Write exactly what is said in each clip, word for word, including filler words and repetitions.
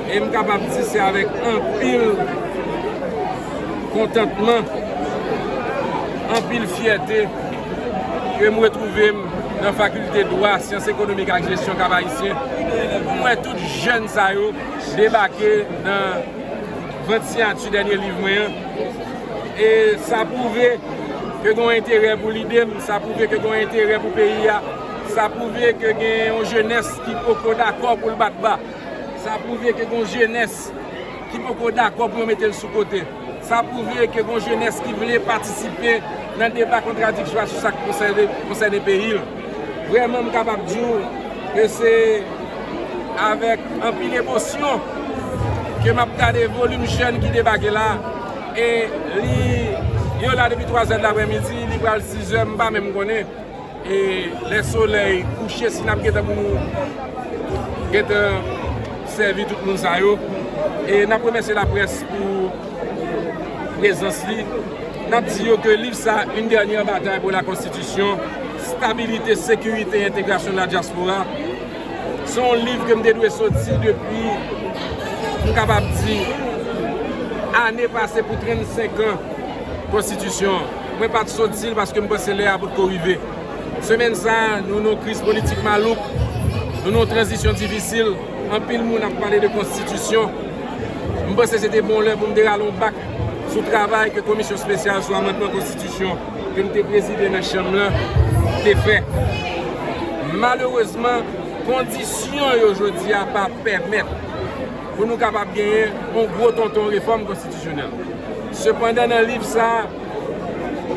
E m kapab di se avèk anpil kontantman, anpil fyète ke m retwouve m nan Fakilte Dwa, Syans Ekonomik ak Jesyon Kap Ayisyen, pou m wè tout jèn sa yo debake nan vant siyati dènye liv mwen an. E sa pwouve ke gen yon enterè pou lide m, sa pwouve ke gen yon enterè pou peyi a, sa pwouve ke gen yon jenès ki poko dakò pou l bat ba, sa pwouve ke gen yon jenès ki poko dakò pou yo mete l sou kote, sa pwouve ke gen yon jenès ki vle patisipe nan deba kontradiktwa sou sa k konsène, konsène peyi l. Vrèman, m kapab di w ke se avèk anpil emosyon ke m ap gade volim jèn ki debake la. E li, yo la depi twa zè de laprèmidi, li pral sis zè, m pa menm konnen. E lè solèy kouche, si n ap gentan pou nou gentan sèvi tout moun sa yo. E n ap remèsye laprès pou prezans li. N ap di yo ke liv sa, Une dernière bataille pour la Constitution, stabilité, sécurité et intégration de la diaspora, se yon liv ke m te dwe soti depi, m kapab di, ane pase pou trannsenk an konstitisyon an. Mwen pa t soti l paske m panse lè a potko rive. Semèn sa a, nou nan yon kriz politik malouk, nou nan yon tranzisyon difisil. Anpil moun ap pale de konstitisyon. M panse se te bon lè pou m te rale yon bak sou travay ke Komisyon Espesyal sou Amandman Konstitisyon ke m te prezide nan chanm lan te fè. Malerezman, kondisyon yo jodi a pa pèmèt pou nou kapab genyen yon gwo tonton refòm konstitisyonèl. Sepandan, nan liv sa a,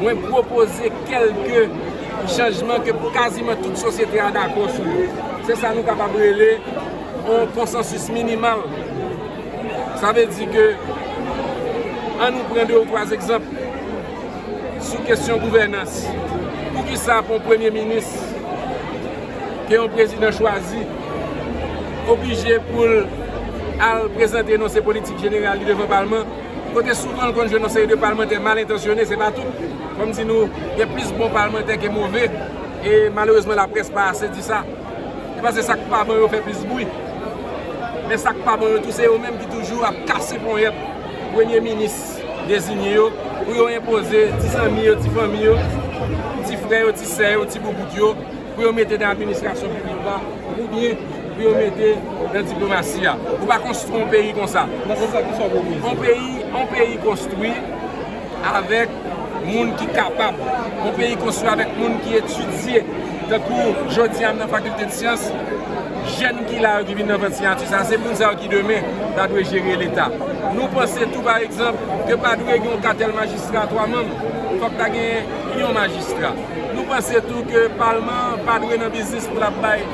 mwen pwopoze kèlke chanjman ke kaziman tout sosyete a dakò sou yo. Se sa nou kapab rele yon konsansis minimal. Sa vle di ke, ann nou pran de ou twa egzanp sou kesyon gouvènans. Poukisa pou yon premye minis ke yon prezidan chwazi oblije pou l al prezante enonse politik jeneral li devan palman, kote souvan l konn jwenn yon seri de palmantè mal entansyone, se pa tout. Fò m di nou, gen plis bon palmantè ke move, e malerezman laprès pa ase di sa. Se paske sa k pa bon yo fè plis bri. Men sa k pa bon yo tou, se yo menm ki toujou ap kase ponyèt premye minis dezinye yo pou yo enpoze ti zanmi yo, ti fanmi yo, ti frè yo, ti sè yo, ti boubout yo, pou yo mete nan administrasyon piblik la, oubyen pou yo mete nan diplomasi a. Ou pa konstwi yon peyi konsa. Nan sans sa, kisa w pwopoze? Yon peyi, yon peyi konstwi avèk moun ki kapab. Yon peyi konstwi avèk moun ki etidye. Tankou jodi a, m nan fakilte de syans, jèn ki la yo ki vin nan vant siyati sa, se moun sa yo ki demen ta dwe jere Leta. Nou panse tou, pa egzanp, ke pa dwe gen yon katèl majistra twa manm. Fòk ta gen yon majistra. Nou panse tou ke palman an pa dwe nan biznis pou l ap bay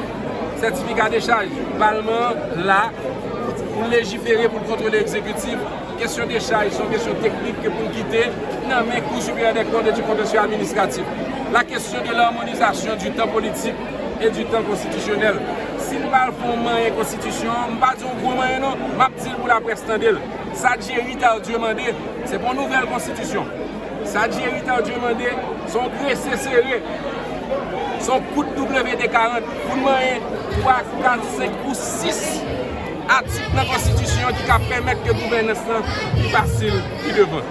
sètifika dechaj. Palman an la pou l lejifere, pou l kontwole egzekitif. Kesyon dechaj se yon kesyon teknik ke pou n kite nan men Cour supérieure des comptes et du contentieux administratif. La question de l'harmonisation du temps politique et du temps constitutionnel. Si n pral fè yon manyen konstitisyon an, m pa di yon gwo manyen non, m ap di l pou laprès tande l. Sa Jerry Tardieu mande, se pa yon nouvèl konstitisyon. Sa Jerry Tardieu mande, se yon grese sere, se yon kout W D karant pou n manyen twa, kat, senk pou sis atik nan konstitisyon an ki ka pèmèt ke gouvènans lan pi fasil, pi devan.